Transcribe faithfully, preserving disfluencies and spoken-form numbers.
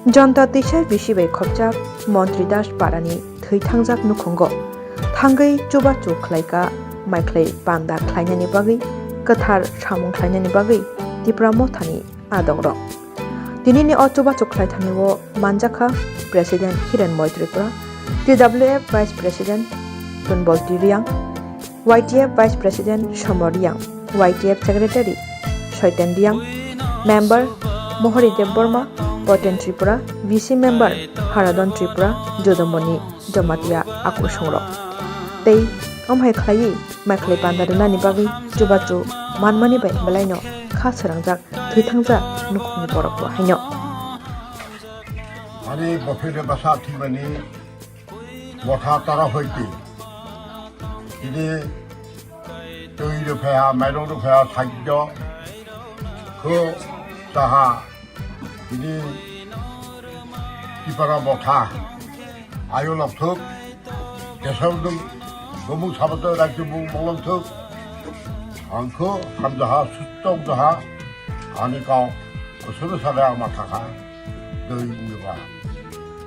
Jonta twisa bisi bai khopjak Montri Das parani thwi thangjak nukhungo thangwi chubachu khlaika maikhlai panda khlainani bagwi, kwthar samung khlainani bagwi Tipra Mothani adongrok. Tinini o chubachu khlaithanio manjakha President Hirenmoy Tripura, T W F Vice President Tunbol T Riang, Y T F Vice President Somor Riang, Y T F Secretary Soiten Riang, Member Mohori Debbarma, Poten Tripura, V C Member Haradon Tripura, Jodomoni Jamatia Akusongrok. Tei omhai khlaiwi maikhlai panda rwnani bagwi chubachu manmani bai belaino kha srangjak thwi thangjak nukhungni borok bo haino. Ani bophire basa thwimani motha tara hoiti. Tini twi rwphaiha, mairung rwphaiha, thajjo kho saha. Tini Tipra motha ayo lobthuk, kesar dum gomung sabato rakhi bung molongthuk. Angkho hamjaha sutong jaha ani kau kusuru sare ama thakha. Doi wngba